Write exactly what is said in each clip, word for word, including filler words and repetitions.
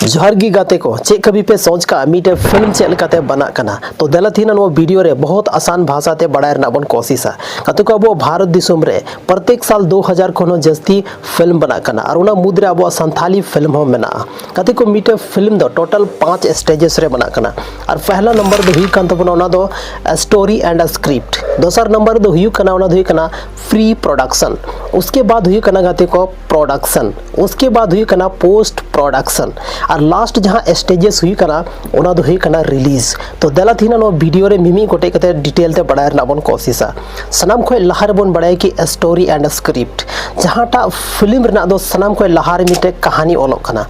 ᱡᱚᱦᱟᱨ ᱜᱮ ᱜᱟᱛᱮ ᱠᱚ, ᱪᱮᱫ ᱠᱟᱹᱵᱤ ᱯᱮ ᱥᱚᱪ ᱠᱟᱜᱼᱟ ᱢᱤᱫᱴᱮᱡ ᱯᱷᱤᱞᱢ ᱪᱮᱫ ᱞᱮᱠᱟᱛᱮ ᱵᱟᱱᱟᱜ ᱠᱟᱱᱟ? ᱛᱚ ᱫᱮᱞᱟ ᱛᱮᱦᱮᱧ ᱱᱚᱣᱟ ᱵᱷᱤᱰᱤᱭᱳ ᱨᱮ ᱵᱚᱦᱚᱛ ᱟᱥᱟᱱ ᱵᱷᱟᱥᱟ ᱛᱮ ᱵᱟᱲᱟᱭ ᱨᱮᱱᱟᱜ ᱵᱚᱱ ᱠᱳᱥᱤᱥᱟ᱾ ᱜᱟᱛᱮ ᱠᱚ, ᱟᱵᱚ ᱵᱷᱟᱨᱚᱛ ᱫᱤᱥᱚᱢ ᱨᱮ ᱯᱨᱚᱛᱮᱠ ᱥᱟᱞ ᱫᱩ ᱦᱟᱡᱟᱨ ᱠᱷᱚᱱ ᱦᱚᱸ ᱡᱟᱹᱥᱛᱤ ᱯᱷᱤᱞᱢ ᱵᱟᱱᱟᱜ ᱠᱟᱱᱟ, ᱟᱨ ᱚᱱᱟ ᱢᱩᱫᱽᱨᱮ ᱟᱵᱚᱣᱟᱜ ᱥᱟᱱᱛᱷᱟᱞᱤ ᱯᱷᱤᱞᱢ ᱦᱚᱸ ᱢᱮᱱᱟᱜᱼᱟ᱾ ᱜᱟᱛᱮ ᱠᱚ, ᱢᱤᱫᱴᱮᱡ ᱯᱷᱤᱞᱢ ᱫᱚ ᱴᱳᱴᱟᱞ ᱯᱟᱸᱪ ᱥᱴᱮᱡᱮᱥ ᱨᱮ ᱵᱟᱱᱟᱜ ᱠᱟᱱᱟ, ᱟᱨ ᱯᱮᱦᱞᱟ ᱱᱚᱢᱵᱚᱨ ᱫᱚ ᱦᱩᱭᱩᱜ ᱠᱟᱱ ᱛᱟᱵᱚᱱᱟ ᱚᱱᱟ ᱫᱚ story and script, ᱫᱚᱥᱟᱨ ᱱᱚᱢᱵᱚᱨ ᱫᱚ ᱦᱩᱭᱩᱜ ᱠᱟᱱᱟ ᱚᱱᱟ ᱫᱚ ᱦᱩᱭᱩᱜ ᱠᱟᱱᱟ pre production, ᱩᱥᱠᱮ ᱵᱟᱫ ᱦᱩᱭᱩᱜ ᱠᱟᱱᱟ ᱜᱟᱛᱮ ᱠᱚ production, ᱩᱥᱠᱮ ᱵᱟᱫ ᱦᱩᱭᱩᱜ ᱠᱟᱱᱟ post production, ᱟᱨ ᱞᱟᱥᱴ ᱡᱟᱦᱟᱸ ᱥᱴᱮᱡᱮᱥ ᱦᱩᱭᱩᱜ ᱠᱟᱱᱟ ᱚᱱᱟ ᱫᱚ ᱦᱩᱭᱩᱜ ᱠᱟᱱᱟ ᱨᱤᱞᱤᱡᱽ᱾ ᱛᱚ ᱫᱮᱞᱟ ᱛᱮᱦᱮᱧ ᱱᱚᱣᱟ ᱵᱷᱤᱰᱤᱭᱳ ᱨᱮ ᱢᱤᱢᱤᱫ ᱜᱚᱴᱮᱡ ᱠᱟᱛᱮ ᱰᱤᱴᱮᱞ ᱛᱮ ᱵᱟᱲᱟᱭ ᱨᱮᱱᱟᱜ ᱵᱚᱱ ᱠᱳᱥᱤᱥᱟ᱾ ᱥᱟᱱᱟᱢ ᱠᱷᱚᱱ ᱞᱟᱦᱟ ᱨᱮᱵᱚᱱ ᱵᱟᱲᱟᱭᱟ ᱠᱤ story and script, ᱡᱟᱦᱟᱸᱴᱟᱜ ᱯᱷᱤᱞᱢ ᱨᱮᱱᱟᱜ ᱫᱚ ᱥᱟᱱᱟᱢ ᱠᱷᱚᱱ ᱞᱟᱦᱟ ᱨᱮ ᱢᱤᱫᱴᱮᱡ ᱠᱟᱹᱦᱱᱤ ᱚᱞᱚᱜ ᱠᱟᱱᱟ,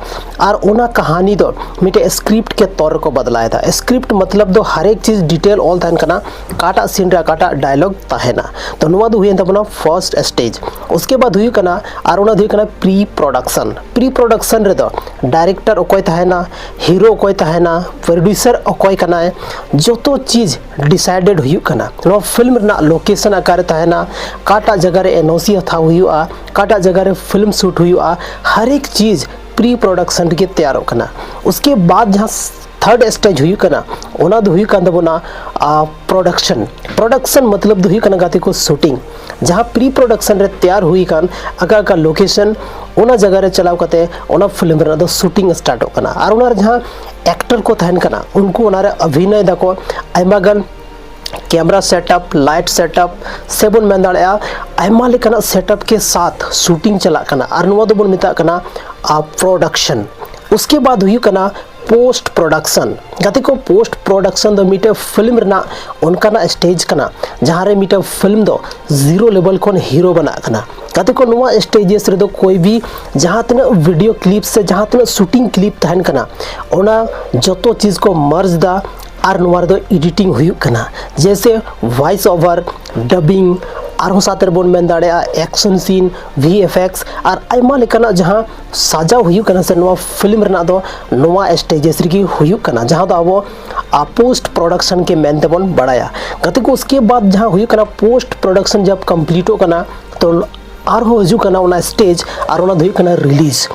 ᱟᱨ ᱚᱱᱟ ᱠᱟᱹᱦᱱᱤ ᱫᱚ ᱢᱤᱫᱴᱮᱡ ᱥᱠᱨᱤᱯᱴ ᱠᱮ ᱛᱚᱨ ᱨᱮᱠᱚ ᱵᱟᱫᱞᱟᱭᱮᱫᱟ᱾ ᱥᱠᱨᱤᱯᱴ ᱢᱚᱛᱞᱚᱵ ᱫᱚ ᱦᱟᱨᱮᱠ ᱪᱤᱡᱽ ᱰᱤᱴᱮᱞ ᱚᱞ ᱛᱟᱦᱮᱱ ᱠᱟᱱᱟ, ᱚᱠᱟᱴᱟᱜ ᱥᱤᱱ ᱨᱮ ᱚᱠᱟᱴᱟᱜ ᱰᱟᱭᱞᱚᱜ ᱛᱟᱦᱮᱱᱟ᱾ ᱛᱚ ᱱᱚᱣᱟ ᱫᱚ ᱦᱩᱭᱮᱱ ᱛᱟᱵᱚᱱᱟ ᱯᱷᱟᱨᱥᱴ ᱥᱴᱮᱡᱽ᱾ ᱩᱥᱠᱮ ᱵᱟᱫ ᱦᱩᱭᱩᱜ ᱠᱟᱱᱟ, ᱟᱨ ᱚᱱᱟ ᱫᱚ ᱦᱩᱭᱩᱜ ᱠᱟᱱᱟ pre production᱾ pre production ᱨᱮᱫᱚ ᱰᱟᱭᱨᱮᱠᱴᱚᱨ ᱚᱠᱚᱭ ᱛᱟᱦᱮᱱᱟ, ᱦᱤᱨᱳ ᱚᱠᱚᱭ ᱛᱟᱦᱮᱱᱟ, ᱯᱨᱚᱰᱭᱩᱥᱟᱨ ᱚᱠᱚᱭ ᱠᱟᱱᱟᱭ, ᱡᱚᱛᱚ ᱪᱤᱡᱽ ᱰᱤᱥᱟᱭᱰᱮᱰ ᱦᱩᱭᱩᱜ ᱠᱟᱱᱟ᱾ ᱱᱚᱣᱟ ᱯᱷᱤᱞᱢ ᱨᱮᱱᱟᱜ ᱞᱳᱠᱮᱥᱚᱱ ᱚᱠᱟᱨᱮ ᱛᱟᱦᱮᱱᱟ, ᱚᱠᱟᱴᱟᱜ ᱡᱟᱭᱜᱟ ᱨᱮ ᱮᱱ ᱳ ᱥᱤ ᱦᱟᱛᱟᱣ ᱦᱩᱭᱩᱜᱼᱟ, ᱚᱠᱟᱴᱟᱜ ᱡᱟᱭᱜᱟ ᱨᱮ ᱯᱷᱤᱞᱢ ᱥᱩᱴ ᱦᱩᱭᱩᱜᱼᱟ, ᱦᱟᱨᱮᱠ ᱪᱤᱡᱽ pre production ᱨᱮᱜᱮ ᱛᱮᱭᱟᱨᱚᱜ ᱠᱟᱱᱟ᱾ ᱩᱥᱠᱮ ᱵᱟᱫ ᱡᱟᱦᱟᱸ ᱛᱷᱟᱨᱰ ᱥᱴᱮᱡᱽ ᱦᱩᱭᱩᱜ ᱠᱟᱱᱟ, ᱚᱱᱟ ᱫᱚ ᱦᱩᱭᱩᱜ ᱠᱟᱱ ᱛᱟᱵᱚᱱᱟ production᱾ production ᱢᱚᱛᱞᱚᱵ ᱫᱚ ᱦᱩᱭᱩᱜ ᱠᱟᱱᱟ ᱜᱟᱛᱮ ᱠᱚ ᱥᱩᱴᱤᱝ, ᱡᱟᱦᱟᱸ pre production ᱨᱮ ᱛᱮᱭᱟᱨ ᱦᱩᱭ ᱟᱠᱟᱱ ᱚᱠᱟ ᱚᱠᱟ ᱞᱳᱠᱮᱥᱚᱱ, ᱚᱱᱟ ᱡᱟᱭᱜᱟ ᱨᱮ ᱪᱟᱞᱟᱣ ᱠᱟᱛᱮ ᱚᱱᱟ ᱯᱷᱤᱞᱢ ᱨᱮᱱᱟᱜ ᱫᱚ ᱥᱩᱴᱤᱝ ᱥᱴᱟᱨᱴᱚᱜ ᱠᱟᱱᱟ, ᱟᱨ ᱚᱱᱟ ᱨᱮ ᱡᱟᱦᱟᱸ ᱮᱠᱴᱚᱨ ᱠᱚ ᱛᱟᱦᱮᱱ ᱠᱟᱱᱟ ᱩᱱᱠᱩ ᱚᱱᱟ ᱨᱮ ᱚᱵᱷᱤᱱᱚᱭ ᱫᱟᱠᱚ᱾ ᱟᱭᱢᱟ ᱜᱟᱱ ᱠᱮᱢᱨᱟ ᱥᱮᱴᱟᱯ, ᱞᱟᱭᱤᱴ ᱥᱮᱴᱟᱯ, ᱥᱮ ᱵᱚᱱ ᱢᱮᱱ ᱫᱟᱲᱮᱭᱟᱜᱼᱟ ᱟᱭᱢᱟ ᱞᱮᱠᱟᱱᱟᱜ ᱥᱮᱴᱟᱯ ᱠᱮ ᱥᱟᱛᱷ ᱥᱩᱴᱤᱝ ᱪᱟᱞᱟᱜ ᱠᱟᱱᱟ, ᱟᱨ ᱱᱚᱣᱟ ᱫᱚᱵᱚᱱ ᱢᱮᱛᱟᱜ ᱠᱟᱱᱟ production᱾ ᱩᱥᱠᱮ ᱵᱟᱫ ᱦᱩᱭᱩᱜ ᱠᱟᱱᱟ ᱯᱳᱥᱴ ᱯᱨᱚᱰᱟᱠᱥᱚᱱ᱾ ᱜᱟᱛᱮ ᱠᱚ, ᱯᱳᱥᱴ ᱯᱨᱚᱰᱟᱠᱥᱚᱱ ᱫᱚ ᱢᱤᱫᱴᱮᱱ ᱯᱷᱤᱞᱢ ᱨᱮᱱᱟᱜ ᱚᱱᱠᱟᱱᱟᱜ ᱥᱴᱮᱡᱽ ᱠᱟᱱᱟ ᱡᱟᱦᱟᱸ ᱨᱮ ᱢᱤᱫᱴᱮᱱ ᱯᱷᱤᱞᱢ ᱫᱚ ᱡᱤᱨᱳ ᱞᱮᱵᱮᱞ ᱠᱷᱚᱱ ᱦᱤᱨᱳ ᱵᱮᱱᱟᱜ ᱠᱟᱱᱟ᱾ ᱜᱟᱛᱮ ᱠᱚ, ᱱᱚᱣᱟ ᱥᱴᱮᱡᱮᱥ ᱨᱮᱫᱚ ᱠᱳᱭ ᱵᱤ ᱡᱟᱦᱟᱸ ᱛᱤᱱᱟᱹᱜ ᱵᱷᱤᱰᱤᱭᱳ ᱠᱞᱤᱯ ᱥᱮ ᱡᱟᱦᱟᱸ ᱛᱤᱱᱟᱹᱜ ᱥᱩᱴᱤᱝ ᱠᱞᱤᱯ ᱛᱟᱦᱮᱱ ᱠᱟᱱᱟ, ᱚᱱᱟ ᱡᱚᱛᱚ ᱪᱤᱡᱽ ᱠᱚ ᱢᱟᱨᱡᱽ ᱫᱟ, ᱟᱨ ᱱᱚᱣᱟ ᱨᱮᱫᱚ ᱮᱰᱤᱴᱤᱝ ᱦᱩᱭᱩᱜ ᱠᱟᱱᱟ, ᱡᱮᱭᱥᱮ ᱵᱷᱚᱭᱮᱥ ᱳᱵᱷᱟᱨ, ᱰᱟᱵᱤᱝ, ᱟᱨᱦᱚᱸ ᱥᱟᱶᱛᱮ ᱨᱮᱵᱚᱱ ᱢᱮᱱ ᱫᱟᱲᱮᱭᱟᱜᱼᱟ ᱮᱠᱥᱚᱱ ᱥᱤᱱ, ᱵᱷᱤ ᱮᱯᱷ ᱮᱠᱥ, ᱟᱨ ᱟᱭᱢᱟ ᱞᱮᱠᱟᱱᱟᱜ ᱡᱟᱦᱟᱸ ᱥᱟᱡᱟᱣ ᱦᱩᱭᱩᱜ ᱠᱟᱱᱟ ᱥᱮ ᱱᱚᱣᱟ ᱯᱷᱤᱞᱢ ᱨᱮᱱᱟᱜ ᱫᱚ ᱱᱚᱣᱟ ᱥᱴᱮᱡᱮᱥ ᱨᱮᱜᱮ ᱦᱩᱭᱩᱜ ᱠᱟᱱᱟ, ᱡᱟᱦᱟᱸ ᱫᱚ ᱟᱵᱚ ᱯᱳᱥᱴ ᱯᱨᱚᱰᱟᱠᱥᱚᱱ ᱜᱮ ᱢᱮᱱ ᱛᱮᱵᱚᱱ ᱵᱟᱲᱟᱭᱟ᱾ ᱜᱟᱛᱮ ᱠᱚ, ᱩᱥᱠᱮ ᱵᱟᱫ ᱡᱟᱦᱟᱸ ᱦᱩᱭᱩᱜ ᱠᱟᱱᱟ ᱯᱳᱥᱴ ᱯᱨᱚᱰᱟᱠᱥᱚᱱ ᱡᱟᱵ ᱠᱚᱢᱯᱞᱤᱴᱚᱜ ᱠᱟᱱᱟ, ᱛᱚ ᱟᱨᱦᱚᱸ ᱦᱤᱡᱩᱜ ᱠᱟᱱᱟ ᱚᱱᱟ ᱥᱴᱮᱡᱽ, ᱟᱨ ᱚᱱᱟ ᱫᱚ ᱦᱩᱭᱩᱜ ᱠᱟᱱᱟ ᱨᱤᱞᱤᱡᱽ᱾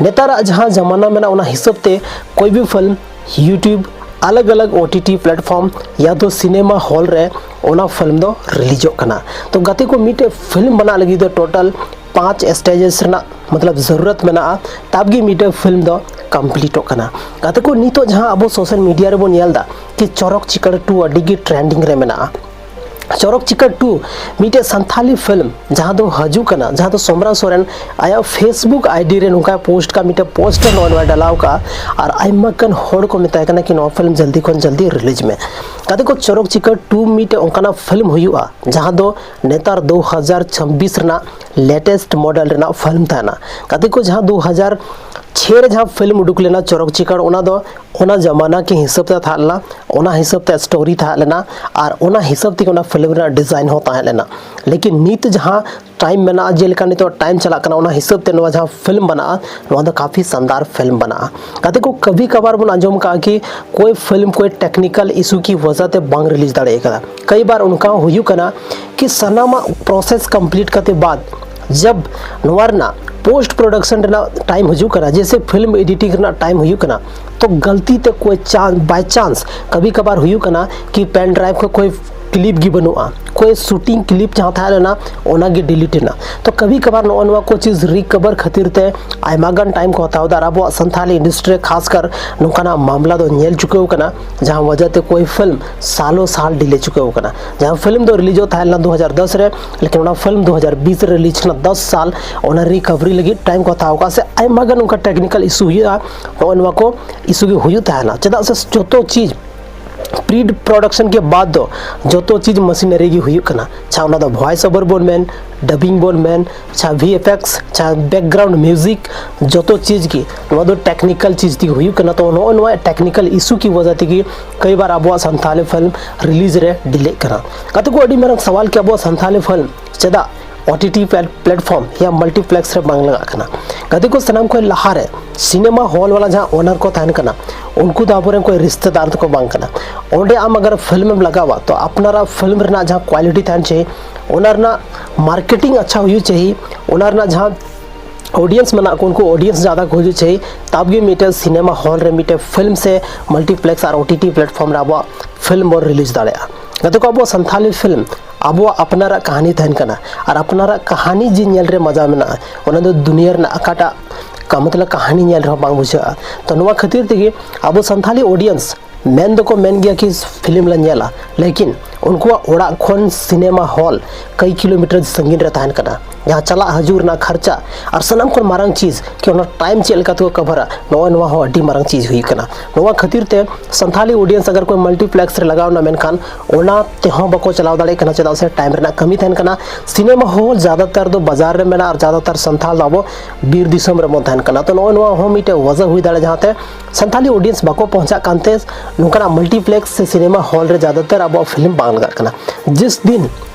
ᱱᱮᱛᱟᱨᱟᱜ ᱡᱟᱦᱟᱸ ᱡᱟᱢᱟᱱᱟ ᱢᱮᱱᱟᱜᱼᱟ, ᱚᱱᱟ ᱦᱤᱥᱟᱹᱵ ᱛᱮ ᱠᱚᱭ ᱵᱷᱤ ᱯᱷᱤᱞᱢ YouTube, ᱟᱞᱟᱜᱽ ᱟᱞᱟᱜᱽ OTT platform ᱭᱟ ᱛᱚ ᱥᱤᱱᱮᱢᱟ ᱦᱚᱞ ᱨᱮ ᱚᱱᱟ ᱯᱷᱤᱞᱢ ᱫᱚ ᱨᱤᱞᱤᱡᱚᱜ ᱠᱟᱱᱟ᱾ ᱛᱚ ᱜᱟᱛᱮ ᱠᱚ, ᱢᱤᱫᱴᱮᱡ ᱯᱷᱤᱞᱢ ᱵᱮᱱᱟᱣ ᱞᱟᱹᱜᱤᱫ ᱫᱚ ᱴᱳᱴᱟᱞ ᱯᱟᱸᱪ ᱥᱴᱮᱡᱮᱥ ᱨᱮᱱᱟᱜ ᱢᱚᱛᱞᱚᱵ ᱡᱟᱹᱨᱩᱨᱟᱛ ᱢᱮᱱᱟᱜᱼᱟ, ᱛᱟᱵ ᱜᱮ ᱢᱤᱫᱴᱮᱡ ᱯᱷᱤᱞᱢ ᱫᱚ ᱠᱚᱢᱯᱞᱤᱴᱚᱜ ᱠᱟᱱᱟ᱾ ᱜᱟᱛᱮ ᱠᱚ, ᱱᱤᱛᱚᱜ ᱡᱟᱦᱟᱸ ᱟᱵᱚ ᱥᱳᱥᱟᱞ ᱢᱤᱰᱤᱭᱟ ᱨᱮᱵᱚᱱ ᱧᱮᱞ ᱮᱫᱟ ᱠᱤ ᱪᱚᱨᱚᱠ ᱪᱤᱠᱟᱹᱲ ᱴᱩ ᱟᱹᱰᱤ ᱜᱮ ᱴᱨᱮᱱᱰᱤᱝ ᱨᱮ ᱢᱮᱱᱟᱜᱼᱟ᱾ ᱪᱚᱨᱚᱠ ᱪᱤᱠᱟᱹᱲ ᱴᱩ ᱢᱤᱫᱴᱮᱡ ᱥᱟᱱᱛᱷᱟᱞᱤ ᱯᱷᱤᱞᱢ ᱡᱟᱦᱟᱸ ᱫᱚ ᱦᱤᱡᱩᱜ ᱠᱟᱱᱟ, ᱡᱟᱦᱟᱸ ᱫᱚ ᱥᱚᱢᱨᱟ ᱥᱚᱨᱮᱱ ᱟᱭᱟᱜ Facebook ID ᱨᱮ ᱱᱚᱝᱠᱟᱭ ᱯᱳᱥᱴ ᱠᱟᱜᱼᱟ, ᱢᱤᱫᱴᱮᱡ ᱯᱳᱥᱴᱟᱨ ᱱᱚᱜᱼᱚᱭ ᱱᱚᱣᱟᱭ ᱰᱟᱞᱟᱣ ᱠᱟᱜᱼᱟ᱾ ᱟᱨ ᱟᱭᱢᱟ ᱜᱟᱱ ᱦᱚᱲ ᱠᱚ ᱢᱮᱛᱟᱭ ᱠᱟᱱᱟ ᱠᱤ ᱱᱚᱣᱟ ᱯᱷᱤᱞᱢ ᱡᱚᱞᱫᱤ ᱠᱷᱚᱱ ᱡᱚᱞᱫᱤ ᱨᱤᱞᱤᱡᱽ ᱢᱮ᱾ ᱜᱟᱛᱮ ᱠᱚ, ᱪᱚᱨᱚᱠ ᱪᱤᱠᱟᱹᱲ ᱴᱩ ᱢᱤᱫᱴᱮᱡ ᱚᱱᱠᱟᱱᱟᱜ ᱯᱷᱤᱞᱢ ᱦᱩᱭᱩᱜᱼᱟ ᱡᱟᱦᱟᱸ ᱫᱚ ᱱᱮᱛᱟᱨ ᱫᱩ ᱦᱟᱡᱟᱨ ᱪᱷᱟᱵᱵᱤᱥ ᱨᱮᱱᱟᱜ ᱞᱮᱴᱮᱥᱴ ᱢᱚᱰᱮᱞ ᱨᱮᱱᱟᱜ ᱯᱷᱤᱞᱢ ᱛᱟᱦᱮᱱᱟ᱾ ᱜᱟᱛᱮ ᱠᱚ, ᱡᱟᱦᱟᱸ ᱫᱩ ᱦᱟᱡᱟᱨ ᱪᱷᱮ ᱨᱮ ᱡᱟᱦᱟᱸ ᱯᱷᱤᱞᱢ ᱩᱰᱩᱠ ᱞᱮᱱᱟ ᱪᱚᱨᱚᱠ ᱪᱤᱠᱟᱹᱲ, ᱚᱱᱟ ᱫᱚ ᱚᱱᱟ ᱡᱟᱢᱟᱱᱟ ᱠᱤ ᱦᱤᱥᱟᱹᱵ ᱛᱮ ᱛᱟᱦᱮᱸ ᱞᱮᱱᱟ, ᱚᱱᱟ ᱦᱤᱥᱟᱹᱵ ᱛᱮ ᱥᱴᱳᱨᱤ ᱛᱟᱦᱮᱸ ᱞᱮᱱᱟ, ᱟᱨ ᱚᱱᱟ ᱦᱤᱥᱟᱹᱵ ᱛᱮᱜᱮ ᱚᱱᱟ ᱯᱷᱤᱞᱢ ᱨᱮᱱᱟᱜ ᱰᱤᱡᱟᱭᱤᱱ ᱦᱚᱸ ᱛᱟᱦᱮᱸ ᱞᱮᱱᱟ᱾ ᱞᱮᱠᱤᱱ ᱱᱤᱛ ᱡᱟᱦᱟᱸ ᱴᱟᱭᱤᱢ ᱢᱮᱱᱟᱜᱼᱟ, ᱡᱮᱞᱮᱠᱟ ᱱᱤᱛᱚᱜ ᱴᱟᱭᱤᱢ ᱪᱟᱞᱟᱜ ᱠᱟᱱᱟ, ᱚᱱᱟ ᱦᱤᱥᱟᱹᱵ ᱛᱮ ᱱᱚᱣᱟ ᱡᱟᱦᱟᱸ ᱯᱷᱤᱞᱢ ᱵᱮᱱᱟᱜᱼᱟ, ᱱᱚᱣᱟ ᱫᱚ ᱠᱟᱯᱷᱤ ᱥᱟᱱᱫᱟᱨ ᱯᱷᱤᱞᱢ ᱵᱮᱱᱟᱜᱼᱟ᱾ ᱜᱟᱛᱮ ᱠᱚ, ᱠᱟᱵᱷᱤ ᱠᱟᱵᱷᱟᱨ ᱵᱚᱱ ᱟᱸᱡᱚᱢ ᱠᱟᱜᱼᱟ ᱠᱤ ᱠᱚᱭ ᱯᱷᱤᱞᱢ ᱠᱚᱭ ᱴᱮᱠᱱᱤᱠᱟᱞ ᱤᱥᱩ ᱠᱤ ᱣᱟᱡᱟ ᱛᱮ ᱵᱟᱝ ᱨᱤᱞᱤᱡᱽ ᱫᱟᱲᱮ ᱠᱟᱫᱟ᱾ ᱠᱟᱭ ᱵᱟᱨ ᱚᱱᱠᱟ ᱦᱚᱸ ᱦᱩᱭᱩᱜ ᱠᱟᱱᱟ ᱠᱤ ᱥᱟᱱᱟᱢᱟᱜ ᱯᱨᱚᱥᱮᱥ ᱠᱚᱢᱯᱞᱤᱴ ᱠᱟᱛᱮ ᱵᱟᱫ ᱡᱟᱵ ᱱᱚᱣᱟ ᱨᱮᱱᱟᱜ ᱯᱳᱥᱴ ᱯᱨᱚᱰᱟᱠᱥᱚᱱ ᱨᱮᱱᱟᱜ ᱴᱟᱭᱤᱢ ᱦᱤᱡᱩᱜ ᱠᱟᱱᱟ, ᱡᱮᱭᱥᱮ ᱯᱷᱤᱞᱢ ᱮᱰᱤᱴᱤᱝ ᱨᱮᱱᱟᱜ ᱴᱟᱭᱤᱢ ᱦᱩᱭᱩᱜ ᱠᱟᱱᱟ, ᱛᱚ ᱜᱟᱞᱛᱤ ᱛᱮ ᱠᱚᱭ ᱪᱟᱱ ᱵᱟᱭ ᱪᱟᱱᱥ ᱠᱟᱵᱷᱤ ᱠᱟᱵᱷᱟᱨ ᱦᱩᱭᱩᱜ ᱠᱟᱱᱟ ᱠᱤ ᱯᱮᱱ ᱰᱨᱟᱭᱤᱵᱷ ᱠᱷᱚᱱ ᱠᱚᱭ ᱠᱞᱤᱯ ᱜᱮ ᱵᱟᱹᱱᱩᱜᱼᱟ, ᱠᱚᱭ ᱥᱩᱴᱤᱝ ᱠᱞᱤᱯ ᱡᱟᱦᱟᱸ ᱛᱟᱦᱮᱸ ᱞᱮᱱᱟ ᱚᱱᱟ ᱜᱮ ᱰᱤᱞᱤᱴ ᱮᱱᱟ᱾ ᱛᱚ ᱠᱟᱵᱷᱤ ᱠᱟᱵᱷᱟᱨ ᱱᱚᱜᱼᱚ ᱱᱚᱣᱟ ᱠᱚ ᱪᱤᱡᱽ ᱨᱤᱠᱵᱷᱟᱨ ᱠᱷᱟᱹᱛᱤᱨ ᱛᱮ ᱟᱭᱢᱟ ᱜᱟᱱ ᱴᱟᱭᱤᱢ ᱠᱚ ᱦᱟᱛᱟᱣ ᱮᱫᱟ᱾ ᱟᱨ ᱟᱵᱚᱣᱟᱜ ᱥᱟᱱᱛᱷᱟᱞᱤ ᱤᱱᱰᱟᱥᱴᱨᱤ ᱨᱮ ᱠᱷᱟᱥ ᱠᱟᱨ ᱱᱚᱝᱠᱟᱱᱟᱜ ᱢᱟᱢᱞᱟ ᱫᱚ ᱧᱮᱞ ᱪᱩᱠᱟᱹᱣ ᱠᱟᱱᱟ, ᱡᱟᱦᱟᱸ ᱣᱟᱡᱟ ᱛᱮ ᱠᱚᱭ ᱯᱷᱤᱞᱢ ᱥᱟᱞᱚ ᱥᱟᱞ ᱰᱤᱞᱮ ᱪᱩᱠᱟᱹᱣ ᱠᱟᱱᱟ᱾ ᱡᱟᱦᱟᱸ ᱯᱷᱤᱞᱢ ᱫᱚ ᱨᱤᱞᱤᱡᱚᱜ ᱛᱟᱦᱮᱸ ᱞᱮᱱᱟ ᱫᱩ ᱦᱟᱡᱟᱨ ᱫᱚᱥ ᱨᱮ, ᱞᱮᱠᱤᱱ ᱚᱱᱟ ᱯᱷᱤᱞᱢ ᱫᱩ ᱦᱟᱡᱟᱨ ᱵᱤᱥ ᱨᱮ ᱨᱤᱞᱤᱡᱽ ᱠᱟᱱᱟ, ᱫᱚᱥ ᱥᱟᱞ ᱚᱱᱟ ᱨᱤᱠᱵᱷᱟᱨᱤ ᱞᱟᱹᱜᱤᱫ ᱴᱟᱭᱤᱢ ᱠᱚ ᱦᱟᱛᱟᱣ ᱠᱟᱜᱼᱟ, ᱥᱮ ᱟᱭᱢᱟ ᱜᱟᱱ ᱚᱱᱠᱟ ᱴᱮᱠᱱᱤᱠᱟᱞ ᱤᱥᱩ ᱦᱩᱭᱩᱜᱼᱟ, ᱱᱚᱜᱼᱚ ᱱᱚᱣᱟ ᱠᱚ ᱤᱥᱩ ᱜᱮ ᱦᱩᱭᱩᱜ ᱛᱟᱦᱮᱱᱟ᱾ ᱪᱮᱫᱟᱜ ᱥᱮ ᱡᱚᱛᱚ ᱪᱤᱡᱽ ᱯᱨᱤ ᱯᱨᱚᱰᱟᱠᱥᱚᱱ ᱠᱮ ᱵᱟᱫ ᱫᱚ ᱡᱚᱛᱚ ᱪᱤᱡᱽ ᱢᱟᱥᱤᱱᱟᱨᱤ ᱜᱮ ᱦᱩᱭᱩᱜ ᱠᱟᱱᱟ, ᱪᱷᱟ ᱚᱱᱟ ᱫᱚ ᱵᱷᱚᱭᱮᱥ ᱳᱵᱷᱟᱨ ᱵᱚᱱ ᱢᱮᱱ, ᱰᱟᱵᱤᱝ ᱵᱚᱱ ᱢᱮᱱ, ᱪᱷᱟ ᱵᱷᱤ ᱮᱯᱷ ᱮᱠᱥ, ᱪᱷᱟ ᱵᱮᱠᱜᱨᱟᱣᱩᱱᱰ ᱢᱤᱣᱡᱤᱠ, ᱡᱚᱛᱚ ᱪᱤᱡᱽ ᱜᱮ ᱱᱚᱣᱟ ᱫᱚ ᱴᱮᱠᱱᱤᱠᱟᱞ ᱪᱤᱡᱽ ᱛᱮᱜᱮ ᱦᱩᱭᱩᱜ ᱠᱟᱱᱟ᱾ ᱛᱚ ᱱᱚᱜᱼᱚ ᱱᱚᱣᱟ ᱴᱮᱠᱱᱤᱠᱟᱞ ᱤᱥᱩ ᱠᱤ ᱣᱟᱡᱟ ᱛᱮᱜᱮ ᱠᱟᱭ ᱵᱟᱨ ᱟᱵᱚᱣᱟᱜ ᱥᱟᱱᱛᱷᱟᱞᱤ ᱯᱷᱤᱞᱢ ᱨᱤᱞᱤᱡᱽ ᱨᱮ ᱰᱤᱞᱮᱜ ᱠᱟᱱᱟ᱾ ᱜᱟᱛᱮ ᱠᱚ, ᱟᱹᱰᱤ ᱢᱟᱨᱟᱝ ᱥᱟᱣᱟᱞ ᱠᱤ ᱟᱵᱚᱣᱟᱜ ᱥᱟᱱᱛᱷᱟᱞᱤ ᱯᱷᱤᱞᱢ ᱪᱮᱫᱟᱜ OTT platform ᱭᱟ multiplex ᱨᱮ ᱵᱟᱝ ᱞᱟᱜᱟᱜ ᱠᱟᱱᱟ? ᱜᱟᱛᱮ ᱠᱚ, ᱥᱟᱱᱟᱢ ᱠᱷᱚᱱ ᱞᱟᱦᱟ ᱨᱮ ᱥᱤᱱᱮᱢᱟ ᱦᱚᱞ ᱵᱟᱞᱟ ᱡᱟᱦᱟᱸ ᱳᱱᱟᱨ ᱠᱚ ᱛᱟᱦᱮᱱ ᱠᱟᱱᱟ, ᱩᱱᱠᱩ ᱫᱚ ᱟᱵᱚᱨᱮᱱ ᱠᱚᱭ ᱨᱤᱥᱛᱮᱫᱟᱨ ᱫᱚᱠᱚ ᱵᱟᱝ ᱠᱟᱱᱟ᱾ ᱚᱸᱰᱮ ᱟᱢ ᱟᱜᱟᱨ ᱯᱷᱤᱞᱢ ᱮᱢ ᱞᱟᱜᱟᱣᱟ, ᱛᱚ ᱟᱯᱱᱟᱨᱟᱜ ᱯᱷᱤᱞᱢ ᱨᱮᱱᱟᱜ ᱡᱟᱦᱟᱸ ᱠᱣᱟᱞᱤᱴᱤ ᱛᱟᱦᱮᱱ ᱪᱟᱹᱦᱤ, ᱚᱱᱟ ᱨᱮᱱᱟᱜ ᱢᱟᱨᱠᱮᱴᱤᱝ ᱟᱪᱪᱷᱟ ᱦᱩᱭᱩᱜ ᱪᱟᱹᱦᱤ, ᱚᱱᱟ ᱨᱮᱱᱟᱜ ᱡᱟᱦᱟᱸ ᱚᱰᱤᱭᱮᱱᱥ ᱢᱮᱱᱟᱜ ᱠᱚ, ᱩᱱᱠᱩ ᱚᱰᱤᱭᱮᱱᱥ ᱡᱟᱫᱟ ᱠᱚ ᱦᱤᱡᱩᱜ ᱪᱟᱹᱦᱤ, ᱛᱟᱵ ᱜᱮ ᱢᱤᱫᱴᱮᱱ ᱥᱤᱱᱮᱢᱟ ᱦᱚᱞ ᱨᱮ ᱢᱤᱫᱴᱮᱱ ᱯᱷᱤᱞᱢ ᱥᱮ ᱢᱟᱞᱴᱤᱯᱞᱮᱠᱥ ᱟᱨ ᱳ ᱴᱤ ᱴᱤ ᱯᱞᱟᱴᱯᱷᱚᱨᱢ ᱨᱮ ᱟᱵᱚᱣᱟᱜ ᱯᱷᱤᱞᱢ ᱵᱚᱱ ᱨᱤᱞᱤᱡᱽ ᱫᱟᱲᱮᱭᱟᱜᱼᱟ᱾ ᱜᱟᱛᱮ ᱠᱚ, ᱟᱵᱚᱣᱟᱜ ᱥᱟᱱᱛᱷᱟᱞᱤ ᱯᱷᱤᱞᱢ ᱟᱵᱚᱣᱟᱜ ᱟᱯᱱᱟᱨᱟᱜ ᱠᱟᱹᱦᱱᱤ ᱛᱟᱦᱮᱱ ᱠᱟᱱᱟ, ᱟᱨ ᱟᱯᱱᱟᱨᱟᱜ ᱠᱟᱹᱦᱱᱤ ᱡᱮ ᱧᱮᱞ ᱨᱮ ᱢᱟᱡᱟ ᱢᱮᱱᱟᱜᱼᱟ, ᱚᱱᱟ ᱫᱚ ᱫᱩᱱᱤᱭᱟᱹ ᱨᱮᱱᱟᱜ ᱚᱠᱟᱴᱟᱜ ᱠᱟ-, ᱢᱚᱛᱞᱚᱵ ᱠᱟᱹᱦᱱᱤ ᱧᱮᱞ ᱨᱮᱦᱚᱸ ᱵᱟᱝ ᱵᱩᱡᱷᱟᱹᱜᱼᱟ᱾ ᱛᱚ ᱱᱚᱣᱟ ᱠᱷᱟᱹᱛᱤᱨ ᱛᱮᱜᱮ ᱟᱵᱚ ᱥᱟᱱᱛᱷᱟᱞᱤ ᱚᱰᱤᱭᱮᱱᱥ ᱢᱮᱱ ᱫᱚᱠᱚ ᱢᱮᱱ ᱜᱮᱭᱟ ᱠᱤ ᱯᱷᱤᱞᱢ ᱞᱮ ᱧᱮᱞᱟ, ᱞᱮᱠᱤᱱ ᱩᱱᱠᱩᱣᱟᱜ ᱚᱲᱟᱜ ᱠᱷᱚᱱ ᱥᱤᱱᱮᱢᱟ ᱦᱚᱞ ᱠᱟᱹᱭ ᱠᱤᱞᱳᱢᱤᱴᱟᱨ ᱥᱟᱺᱜᱤᱧ ᱨᱮ ᱛᱟᱦᱮᱱ ᱠᱟᱱᱟ, ᱡᱟᱦᱟᱸ ᱪᱟᱞᱟᱜ ᱦᱤᱡᱩᱜ ᱨᱮᱱᱟᱜ ᱠᱷᱟᱨᱪᱟ ᱟᱨ ᱥᱟᱱᱟᱢ ᱠᱷᱚᱱ ᱢᱟᱨᱟᱝ ᱪᱤᱡᱽ ᱠᱤ ᱚᱱᱟ ᱴᱟᱭᱤᱢ ᱪᱮᱫ ᱞᱮᱠᱟ ᱛᱮᱠᱚ ᱠᱟᱵᱷᱟᱨᱟ, ᱱᱚᱜᱼᱚᱭ ᱱᱚᱣᱟ ᱦᱚᱸ ᱟᱹᱰᱤ ᱢᱟᱨᱟᱝ ᱪᱤᱡᱽ ᱦᱩᱭᱩᱜ ᱠᱟᱱᱟ᱾ ᱱᱚᱣᱟ ᱠᱷᱟᱹᱛᱤᱨ ᱛᱮ ᱥᱟᱱᱛᱷᱟᱞᱤ ᱚᱰᱤᱭᱮᱱᱥ ᱟᱜᱟᱨ ᱠᱚ ᱢᱟᱞᱴᱤᱯᱞᱮᱠᱥ ᱨᱮ ᱞᱟᱜᱟᱣ ᱮᱱᱟ, ᱢᱮᱱᱠᱷᱟᱱ ᱚᱱᱟ ᱛᱮᱦᱚᱸ ᱵᱟᱠᱚ ᱪᱟᱞᱟᱣ ᱫᱟᱲᱮᱭᱟᱜ ᱠᱟᱱᱟ, ᱪᱮᱫᱟᱜ ᱥᱮ ᱴᱟᱭᱤᱢ ᱨᱮᱱᱟᱜ ᱠᱟᱹᱢᱤ ᱛᱟᱦᱮᱱ ᱠᱟᱱᱟ᱾ ᱥᱤᱱᱮᱢᱟ ᱦᱚᱞ ᱡᱟᱫᱟᱛᱟᱨ ᱫᱚ ᱵᱟᱡᱟᱨ ᱨᱮ ᱢᱮᱱᱟᱜᱼᱟ, ᱟᱨ ᱡᱟᱫᱟᱛᱟᱨ ᱥᱟᱱᱛᱷᱟᱞ ᱫᱚ ᱟᱵᱚ ᱵᱤᱨ ᱫᱤᱥᱚᱢ ᱨᱮᱵᱚᱱ ᱛᱟᱦᱮᱱ ᱠᱟᱱᱟ᱾ ᱛᱚ ᱱᱚᱜᱼᱚᱭ ᱱᱚᱣᱟ ᱦᱚᱸ ᱢᱤᱫᱴᱮᱡ ᱣᱟᱡᱟ ᱦᱩᱭ ᱫᱟᱲᱮᱭᱟᱜᱼᱟ, ᱡᱟᱦᱟᱸᱛᱮ ᱥᱟᱱᱛᱷᱟᱞᱤ ᱚᱰᱤᱭᱮᱱᱥ ᱵᱟᱠᱚ ᱯᱚᱦᱪᱟᱜ ᱠᱟᱱᱛᱮ ᱱᱚᱝᱠᱟᱱᱟᱜ ᱢᱟᱞᱴᱤᱯᱞᱮᱠᱥ ᱥᱮ ᱥᱤᱱᱮᱢᱟ ᱦᱚᱞ ᱨᱮ ᱡᱟᱫᱟᱛᱟᱨ ᱟᱵᱚᱣᱟᱜ ᱯᱷᱤᱞᱢ ᱵᱟᱝ ᱞᱟᱜᱟᱜ ᱠᱟᱱᱟ᱾ ᱡᱤᱥ ᱫᱤᱱ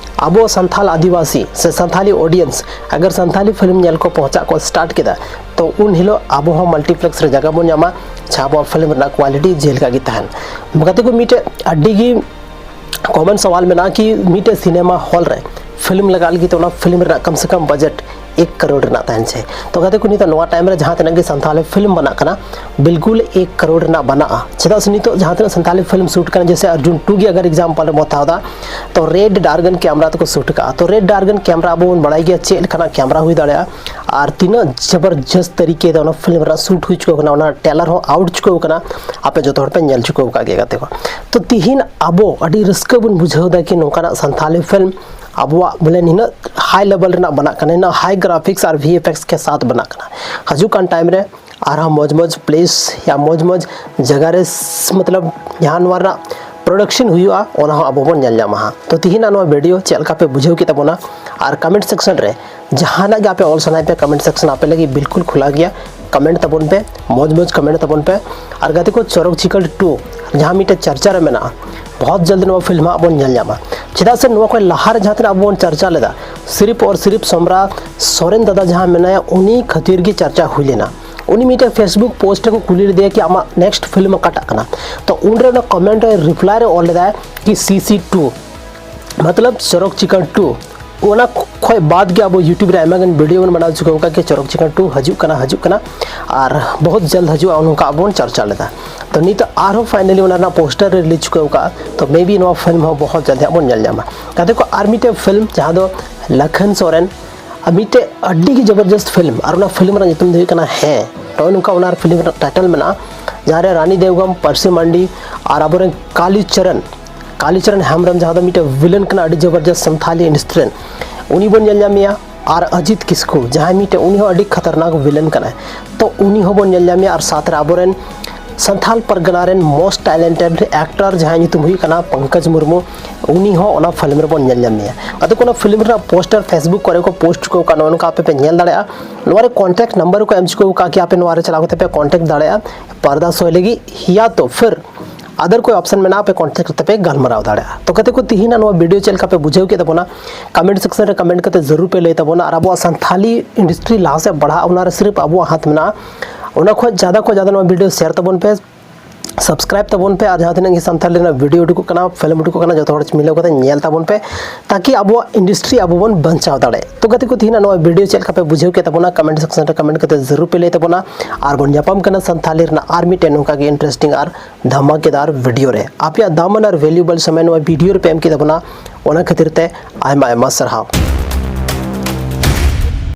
ᱟᱵᱚ ᱥᱟᱱᱛᱷᱟᱞ ᱟᱹᱫᱤᱵᱟᱹᱥᱤ ᱥᱮ ᱥᱟᱱᱛᱷᱟᱞᱤ ᱚᱰᱤᱭᱮᱱᱥ ᱟᱜᱟᱨ ᱥᱟᱱᱛᱷᱟᱞᱤ ᱯᱷᱤᱞᱢ ᱧᱮᱞ ᱠᱚ ᱯᱚᱦᱪᱟᱜ ᱠᱚ ᱥᱴᱟᱨᱴ ᱠᱮᱫᱟ, ᱛᱚ ᱩᱱ ᱦᱤᱞᱳᱜ ᱟᱵᱚ ᱦᱚᱸ ᱢᱟᱞᱴᱤᱯᱞᱮᱠᱥ ᱨᱮ ᱡᱟᱭᱜᱟ ᱵᱚᱱ ᱧᱟᱢᱟ, ᱥᱮ ᱟᱵᱚᱣᱟᱜ ᱯᱷᱤᱞᱢ ᱨᱮᱱᱟᱜ ᱠᱣᱟᱞᱤᱴᱤ ᱡᱮᱞᱮᱠᱟ ᱜᱮ ᱛᱟᱦᱮᱱ᱾ ᱜᱟᱛᱮ ᱠᱚ, ᱢᱤᱫᱴᱮᱡ ᱟᱹᱰᱤ ᱜᱮ ᱠᱚᱢᱚᱱ ᱥᱟᱣᱟᱞ ᱢᱮᱱᱟᱜᱼᱟ ᱠᱤ ᱢᱤᱫᱴᱮᱡ ᱥᱤᱱᱮᱢᱟ ᱦᱚᱞ ᱨᱮ ᱯᱷᱤᱞᱢ ᱞᱟᱜᱟᱜ ᱞᱟᱹᱜᱤᱫ ᱛᱮ ᱚᱱᱟ ᱯᱷᱤᱞᱢ ᱨᱮᱱᱟᱜ ᱠᱚᱢ ᱥᱮ ᱠᱚᱢ ᱵᱟᱡᱮᱴ ᱮᱠ ᱠᱟᱨᱳᱲ ᱨᱮᱱᱟᱜ ᱛᱟᱦᱮᱱ ᱪᱟᱹᱦᱤ᱾ ᱛᱚ ᱜᱟᱛᱮ ᱠᱚ, ᱱᱤᱛᱚᱜ ᱱᱚᱣᱟ ᱴᱟᱭᱤᱢ ᱨᱮ ᱡᱟᱦᱟᱸ ᱛᱤᱱᱟᱹᱜ ᱜᱮ ᱥᱟᱱᱛᱷᱟᱞᱤ ᱯᱷᱤᱞᱢ ᱵᱮᱱᱟᱜ ᱠᱟᱱᱟ, ᱵᱤᱞᱠᱩᱞ ᱮᱠ ᱠᱟᱨᱳᱲ ᱨᱮᱱᱟᱜ ᱵᱮᱱᱟᱜᱼᱟ᱾ ᱪᱮᱫᱟᱜ ᱥᱮ ᱱᱤᱛᱚᱜ ᱡᱟᱦᱟᱸ ᱛᱤᱱᱟᱹᱜ ᱥᱟᱱᱛᱷᱟᱞᱤ ᱯᱷᱤᱞᱢ ᱥᱩᱴ ᱠᱟᱱᱟ, ᱡᱮᱭᱥᱮ ᱚᱨᱡᱩᱱ ᱴᱩ ᱜᱮ ᱟᱜᱟᱨ ᱮᱠᱡᱟᱢᱯᱚᱞ ᱨᱮ ᱵᱚᱱ ᱦᱟᱛᱟᱣ ᱮᱫᱟ, ᱛᱚ ᱨᱮᱰ ᱰᱟᱨᱜᱟᱱ ᱠᱮᱢᱨᱟ ᱛᱮᱠᱚ ᱥᱩᱴ ᱠᱟᱜᱼᱟ᱾ ᱛᱚ ᱨᱮᱰ ᱰᱟᱨᱜᱟᱱ ᱠᱮᱢᱨᱟ ᱟᱵᱚ ᱵᱚᱱ ᱵᱟᱲᱟᱭ ᱜᱮᱭᱟ ᱪᱮᱫ ᱞᱮᱠᱟᱱᱟᱜ ᱠᱮᱢᱨᱟ ᱦᱩᱭ ᱫᱟᱲᱮᱭᱟᱜᱼᱟ, ᱟᱨ ᱛᱤᱱᱟᱹᱜ ᱡᱚᱵᱚᱨᱡᱚᱥᱛ ᱛᱟᱹᱨᱤᱠᱮ ᱛᱮ ᱚᱱᱟ ᱯᱷᱤᱞᱢ ᱨᱮᱱᱟᱜ ᱥᱩᱴ ᱦᱩᱭ ᱪᱩᱠᱟᱹᱣ ᱠᱟᱱᱟ, ᱚᱱᱟ ᱴᱨᱮᱞᱟᱨ ᱦᱚᱸ ᱟᱣᱩᱴ ᱪᱩᱠᱟᱹᱣ ᱠᱟᱱᱟ, ᱟᱯᱮ ᱡᱚᱛᱚ ᱦᱚᱲ ᱯᱮ ᱧᱮᱞ ᱪᱩᱠᱟᱹᱣ ᱟᱠᱟᱫ ᱜᱮᱭᱟ ᱜᱟᱛᱮ ᱠᱚ᱾ ᱛᱚ ᱛᱤᱦᱤᱧ ᱟᱵᱚ ᱟᱹᱰᱤ ᱨᱟᱹᱥᱠᱟᱹ ᱵᱚᱱ ᱵᱩᱡᱷᱟᱹᱣ ᱮᱫᱟ ᱠᱤ ᱱᱚᱝᱠᱟᱱᱟᱜ ᱥᱟᱱᱛᱷᱟᱞᱤ ᱯᱷᱤᱞᱢ ᱟᱵᱚᱣᱟᱜ ᱵᱚᱞᱮ ᱱᱤᱱᱟᱹᱜ ᱦᱟᱭ ᱞᱮᱵᱮᱞ ᱨᱮᱱᱟᱜ ᱵᱮᱱᱟᱜ ᱠᱟᱱᱟ, ᱱᱤᱱᱟᱹᱜ ᱦᱟᱭ ᱜᱨᱟᱯᱷᱤᱠᱥ ᱟᱨ ᱵᱷᱤ ᱮᱯᱷ ᱮᱠᱥ ᱠᱮ ᱥᱟᱛᱷ ᱵᱮᱱᱟᱜ ᱠᱟᱱᱟ᱾ ᱦᱤᱡᱩᱜ ᱠᱟᱱ ᱴᱟᱭᱤᱢ ᱨᱮ ᱟᱨᱦᱚᱸ ᱢᱚᱡᱽ ᱢᱚᱡᱽ ᱯᱞᱮᱥ ᱭᱟ ᱢᱚᱡᱽ ᱢᱚᱡᱽ ᱡᱟᱭᱜᱟ ᱨᱮ ᱥ-, ᱢᱚᱛᱞᱚᱵ ᱡᱟᱦᱟᱸ ᱱᱚᱣᱟ ᱨᱮᱱᱟᱜ ᱯᱨᱚᱰᱟᱠᱥᱚᱱ ᱦᱩᱭᱩᱜᱼᱟ, ᱚᱱᱟ ᱦᱚᱸ ᱟᱵᱚ ᱵᱚᱱ ᱧᱮᱞ ᱧᱟᱢᱟ ᱦᱟᱸᱜ᱾ ᱛᱚ ᱛᱤᱦᱤᱧᱟᱜ ᱱᱚᱣᱟ ᱵᱷᱤᱰᱤᱭᱳ ᱪᱮᱫ ᱞᱮᱠᱟ ᱯᱮ ᱵᱩᱡᱷᱟᱹᱣ ᱠᱮᱫ ᱛᱟᱵᱚᱱᱟ? ᱟᱨ ᱠᱚᱢᱮᱱᱴ ᱥᱮᱠᱥᱚᱱ ᱨᱮ ᱡᱟᱦᱟᱱᱟᱜ ᱜᱮ ᱟᱯᱮ ᱚᱞ ᱥᱟᱱᱟᱭᱮᱫ ᱯᱮ, ᱠᱚᱢᱮᱱᱴ ᱥᱮᱠᱥᱚᱱ ᱟᱯᱮ ᱞᱟᱹᱜᱤᱫ ᱵᱤᱞᱠᱩᱞ ᱠᱷᱩᱞᱟ ᱜᱮᱭᱟ᱾ ᱠᱚᱢᱮᱱᱴ ᱛᱟᱵᱚᱱ ᱯᱮ, ᱢᱚᱡᱽ ᱢᱚᱡᱽ ᱠᱚᱢᱮᱱᱴ ᱛᱟᱵᱚᱱ ᱯᱮ᱾ ᱟᱨ ᱜᱟᱛᱮ ᱠᱚ, ᱪᱚᱨᱚᱠ ᱪᱤᱠᱟᱹᱲ ᱴᱩ ᱡᱟᱦᱟᱸ ᱢᱤᱫᱴᱮᱡ ᱪᱟᱨᱪᱟ ᱨᱮ ᱢᱮᱱᱟᱜᱼᱟ, ᱵᱚᱦᱚᱛ ᱡᱚᱞᱫ ᱱᱚᱣᱟ ᱯᱷᱤᱞᱢ ᱦᱟᱸᱜ ᱵᱚᱱ ᱧᱮᱞ ᱧᱟᱢᱟ᱾ ᱪᱮᱫᱟᱜ ᱥᱮ ᱱᱚᱣᱟ ᱠᱷᱚᱱ ᱞᱟᱦᱟ ᱨᱮ ᱡᱟᱦᱟᱸ ᱛᱤᱱᱟᱹᱜ ᱟᱵᱚ ᱵᱚᱱ ᱪᱟᱨᱪᱟ ᱞᱮᱫᱟ, ᱥᱤᱨᱤᱯ ᱚᱨ ᱥᱤᱨᱤᱯ ᱥᱚᱢᱨᱟ ᱥᱚᱨᱮᱱ ᱫᱟᱫᱟ ᱡᱟᱦᱟᱸ ᱢᱮᱱᱟᱭᱟ, ᱩᱱᱤ ᱠᱷᱟᱹᱛᱤᱨ ᱜᱮ ᱪᱟᱨᱪᱟ ᱦᱩᱭ ᱞᱮᱱᱟ᱾ ᱩᱱᱤ ᱢᱤᱫᱴᱮᱡ ᱯᱷᱮᱥᱵᱩᱠ ᱯᱳᱥᱴ ᱨᱮᱠᱚ ᱠᱩᱞᱤ ᱞᱮᱫᱮᱭᱟ ᱠᱤ ᱟᱢᱟᱜ ᱱᱮᱠᱥᱴ ᱯᱷᱤᱞᱢ ᱚᱠᱟᱴᱟᱜ ᱠᱟᱱᱟ? ᱛᱚ ᱩᱱᱨᱮ ᱚᱱᱟ ᱠᱚᱢᱮᱱᱴ ᱨᱮ ᱨᱤᱯᱞᱟᱭ ᱨᱮ ᱚᱞ ᱞᱮᱫᱟᱭ ᱠᱤ ᱥᱤ ᱥᱤ ᱴᱩ, ᱢᱚᱛᱞᱚᱵ ᱪᱚᱨᱚᱠ ᱪᱤᱠᱟᱹᱲ ᱴᱩ᱾ ᱚᱱᱟ ᱠᱷᱚᱡ ᱵᱟᱫ ᱜᱮ ᱟᱵᱚ YouTube ᱨᱮ ᱟᱭᱢᱟ ᱜᱟᱱ ᱵᱷᱤᱰᱤᱭᱳ ᱵᱚᱱ ᱵᱮᱱᱟᱣ ᱦᱚᱪᱚ ᱟᱠᱟᱫ ᱜᱮ, ᱪᱚᱨᱚᱠ ᱪᱤᱠᱟᱹᱲ ᱴᱩ ᱦᱤᱡᱩᱜ ᱠᱟᱱᱟ, ᱦᱤᱡᱩᱜ ᱠᱟᱱᱟ, ᱟᱨ ᱵᱚᱦᱩᱛ ᱡᱟᱞᱫ ᱦᱤᱡᱩᱜᱼᱟ, ᱱᱚᱝᱠᱟ ᱟᱵᱚ ᱵᱚᱱ ᱪᱟᱨᱪᱟ ᱞᱮᱫᱟ᱾ ᱛᱚ ᱱᱤᱛᱚᱜ ᱟᱨᱦᱚᱸ ᱯᱷᱟᱭᱱᱟᱞᱤ ᱚᱱᱟ ᱨᱮᱱᱟᱜ ᱯᱳᱥᱴᱟᱨ ᱨᱮ ᱨᱤᱞᱤᱡᱽ ᱪᱩᱠᱟᱹᱣ ᱠᱟᱜᱼᱟ᱾ ᱛᱚ ᱢᱮ ᱵᱤ ᱱᱚᱣᱟ ᱯᱷᱤᱞᱢ ᱦᱚᱸ ᱵᱚᱦᱩᱛ ᱡᱟᱞᱫ ᱦᱟᱸᱜ ᱵᱚᱱ ᱧᱮᱞ ᱧᱟᱢᱟ᱾ ᱜᱟᱛᱮ ᱠᱚ, ᱟᱨ ᱢᱤᱫᱴᱮᱱ ᱯᱷᱤᱞᱢ ᱡᱟᱦᱟᱸ ᱫᱚ ᱞᱟᱠᱷᱟᱱ ᱥᱚᱨᱮᱱ, ᱟᱨ ᱢᱤᱫᱴᱮᱡ ᱟᱹᱰᱤ ᱜᱮ ᱡᱚᱵᱚᱨᱡᱚᱥᱛ ᱯᱷᱤᱞᱢ, ᱟᱨ ᱚᱱᱟ ᱯᱷᱤᱞᱢ ᱨᱮᱱᱟᱜ ᱧᱩᱛᱩᱢ ᱫᱚ ᱦᱩᱭᱩᱜ ᱠᱟᱱᱟ ᱦᱮᱸ᱾ ᱱᱚᱜᱼᱚᱭ ᱱᱚᱝᱠᱟ ᱚᱱᱟ ᱯᱷᱤᱞᱢ ᱨᱮᱱᱟᱜ ᱴᱟᱭᱴᱮᱞ ᱢᱮᱱᱟᱜᱼᱟ, ᱡᱟᱦᱟᱸ ᱨᱮ ᱨᱟᱱᱤ ᱫᱮᱣᱜᱟᱢ, ᱯᱟᱹᱨᱥᱤ ᱢᱟᱱᱰᱤ ᱟᱨ ᱟᱵᱚᱨᱮᱱ ᱠᱟᱞᱤ ᱪᱚᱨᱚᱱ, ᱠᱟᱞᱤ ᱪᱚᱨᱚᱱ ᱦᱮᱢᱵᱨᱚᱢ, ᱡᱟᱦᱟᱸ ᱫᱚ ᱢᱤᱫᱴᱮᱡ ᱵᱷᱤᱞᱮᱱ ᱠᱟᱱᱟ, ᱟᱹᱰᱤ ᱡᱚᱵᱚᱨᱡᱚᱥᱛ ᱥᱟᱱᱛᱷᱟᱞᱤ ᱤᱱᱰᱟᱥᱴᱨᱤ ᱨᱮᱱ, ᱩᱱᱤ ᱵᱚᱱ ᱧᱮᱞ ᱧᱟᱢᱮᱭᱟ᱾ ᱟᱨ ᱚᱡᱤᱛ ᱠᱤᱥᱠᱩ, ᱡᱟᱦᱟᱸᱭ ᱢᱤᱫᱴᱮᱡ, ᱩᱱᱤ ᱦᱚᱸ ᱟᱹᱰᱤ ᱠᱷᱟᱛᱟᱨᱱᱟᱠ ᱵᱷᱤᱞᱮᱱ ᱠᱟᱱᱟᱭ, ᱛᱚ ᱩᱱᱤ ᱦᱚᱸᱵᱚᱱ ᱧᱮᱞ ᱧᱟᱢᱮᱭᱟ᱾ ᱟᱨ ᱥᱟᱶᱛᱮ ᱨᱮ ᱟᱵᱚᱨᱮᱱ ᱥᱟᱱᱛᱷᱟᱞ ᱯᱟᱨᱜᱟᱱᱟ ᱨᱮᱱ most talented actor, ᱡᱟᱦᱟᱸᱭ ᱧᱩᱛᱩᱢ ᱦᱩᱭᱩᱜ ᱠᱟᱱᱟ ᱯᱚᱝᱠᱚᱡᱽ ᱢᱩᱨᱢᱩ, ᱩᱱᱤ ᱦᱚᱸ ᱚᱱᱟ ᱯᱷᱤᱞᱢ ᱨᱮᱵᱚᱱ ᱧᱮᱞ ᱧᱟᱢᱮᱭᱟ᱾ ᱟᱫᱚ ᱠᱚ ᱚᱱᱟ ᱯᱷᱤᱞᱢ ᱨᱮᱱᱟᱜ ᱯᱳᱥᱴᱟᱨ Facebook ᱠᱚᱨᱮ ᱠᱚ ᱯᱳᱥᱴ ᱪᱩᱠᱟᱹᱣ ᱠᱟᱜᱼᱟ, ᱱᱚᱜᱼᱚ ᱱᱚᱝᱠᱟ ᱟᱯᱮ ᱯᱮ ᱧᱮᱞ ᱫᱟᱲᱮᱭᱟᱜᱼᱟ᱾ ᱱᱚᱣᱟ ᱨᱮ ᱠᱚᱱᱴᱟᱠᱴ ᱱᱟᱢᱵᱟᱨ ᱠᱚ ᱮᱢ ᱪᱩᱠᱟᱹᱣ ᱠᱟᱜᱼᱟ ᱠᱤ ᱟᱯᱮ ᱱᱚᱣᱟ ᱨᱮ ᱪᱟᱞᱟᱣ ᱠᱟᱛᱮ ᱯᱮ ᱠᱚᱱᱴᱟᱠᱴ ᱫᱟᱲᱮᱭᱟᱜᱼᱟ ᱯᱚᱨᱫᱟ ᱥᱚᱭ ᱞᱟᱹᱜᱤᱫ, ᱭᱟ ᱛᱚ ᱯᱷᱤᱨ ᱟᱫᱟᱨ ᱠᱚᱭ ᱚᱯᱥᱚᱱ ᱢᱮᱱᱟᱜᱼᱟ, ᱟᱯᱮ ᱠᱚᱱᱴᱟᱠᱴ ᱠᱟᱛᱮ ᱯᱮ ᱜᱟᱞᱢᱟᱨᱟᱣ ᱫᱟᱲᱮᱭᱟᱜᱼᱟ᱾ ᱛᱚ ᱜᱟᱛᱮ ᱠᱚ, ᱛᱤᱦᱤᱧᱟᱜ ᱱᱚᱣᱟ ᱵᱷᱤᱰᱤᱭᱳ ᱪᱮᱫ ᱞᱮᱠᱟ ᱯᱮ ᱵᱩᱡᱷᱟᱹᱣ ᱠᱮᱫ ᱛᱟᱵᱚᱱᱟ, ᱠᱚᱢᱮᱱᱴ ᱥᱮᱠᱥᱚᱱ ᱨᱮ ᱠᱚᱢᱮᱱᱴ ᱠᱟᱛᱮ ᱡᱟᱹᱨᱩᱲ ᱯᱮ ᱞᱟᱹᱭ ᱛᱟᱵᱚᱱᱟ᱾ ᱟᱨ ᱟᱵᱚᱣᱟᱜ ᱥᱟᱱᱛᱷᱟᱞᱤ ᱤᱱᱰᱟᱥᱴᱨᱤ ᱞᱟᱦᱟ ᱥᱮᱫ ᱵᱟᱲᱦᱟᱜ, ᱚᱱᱟ ᱨᱮ ᱥᱤᱨᱯ ᱟᱵᱚᱣᱟᱜ ᱦᱟᱛ ᱢᱮᱱᱟᱜᱼᱟ᱾ ᱚᱱᱟ ᱠᱷᱚᱡ ᱡᱟᱫᱟ ᱠᱷᱚᱡ ᱡᱟᱫᱟ ᱱᱚᱣᱟ ᱵᱷᱤᱰᱤᱭᱳ ᱥᱮᱭᱟᱨ ᱛᱟᱵᱚᱱ ᱯᱮ, ᱥᱟᱵᱥᱠᱨᱟᱭᱤᱵ ᱛᱟᱵᱚᱱ ᱯᱮ, ᱟᱨ ᱡᱟᱦᱟᱸ ᱛᱤᱱᱟᱹᱜ ᱜᱮ ᱥᱟᱱᱛᱷᱟᱞᱤ ᱨᱮᱱᱟᱜ ᱵᱷᱤᱰᱤᱭᱳ ᱩᱰᱩᱠᱚᱜ ᱠᱟᱱᱟ, ᱯᱷᱤᱞᱢ ᱩᱰᱩᱠᱚᱜ ᱠᱟᱱᱟ, ᱡᱚᱛᱚ ᱦᱚᱲ ᱢᱤᱞᱟᱹᱣ ᱠᱟᱛᱮ ᱧᱮᱞ ᱛᱟᱵᱚᱱ ᱯᱮ, ᱛᱟᱠᱤ ᱟᱵᱚᱣᱟᱜ ᱤᱱᱰᱟᱥᱴᱨᱤ ᱟᱵᱚ ᱵᱚᱱ ᱵᱟᱧᱪᱟᱣ ᱫᱟᱲᱮᱭᱟᱜ᱾ ᱛᱚ ᱜᱟᱛᱮ ᱠᱚ, ᱛᱤᱦᱤᱧᱟᱜ ᱱᱚᱣᱟ ᱵᱷᱤᱰᱤᱭᱳ ᱪᱮᱫ ᱞᱮᱠᱟ ᱯᱮ ᱵᱩᱡᱷᱟᱹᱣ ᱠᱮᱫ ᱛᱟᱵᱚᱱᱟ, ᱠᱚᱢᱮᱱᱴ ᱥᱮᱠᱥᱚᱱ ᱨᱮ ᱠᱚᱢᱮᱱᱴ ᱠᱟᱛᱮ ᱡᱟᱹᱨᱩᱲ ᱯᱮ ᱞᱟᱹᱭ ᱛᱟᱵᱚᱱᱟ᱾ ᱟᱨ ᱵᱚᱱ ᱧᱟᱯᱟᱢ ᱠᱟᱱᱟ ᱥᱟᱱᱛᱷᱟᱞᱤ ᱨᱮᱱᱟᱜ ᱟᱨ ᱢᱤᱫᱴᱮᱱ ᱱᱚᱝᱠᱟ ᱜᱮ ᱤᱱᱴᱟᱨᱮᱥᱴᱤᱝ ᱟᱨ ᱫᱷᱟᱢᱟᱠᱮᱫᱟᱨ ᱵᱷᱤᱰᱤᱭᱳ ᱨᱮ᱾ ᱟᱯᱮᱭᱟᱜ ᱫᱟᱢᱟᱱ ᱟᱨ ᱵᱷᱮᱞᱩᱭᱮᱵᱚᱞ ᱥᱚᱢᱚᱭ ᱱᱚᱣᱟ ᱵᱷᱤᱰᱤᱭᱳ ᱨᱮᱯᱮ ᱮᱢ ᱠᱮᱫ ᱛᱟᱵᱚᱱᱟ, ᱚᱱᱟ ᱠᱷᱟᱹᱛᱤᱨ ᱛᱮ ᱟᱭᱢᱟ ᱟᱭᱢᱟ ᱥᱟᱨᱦᱟᱣ᱾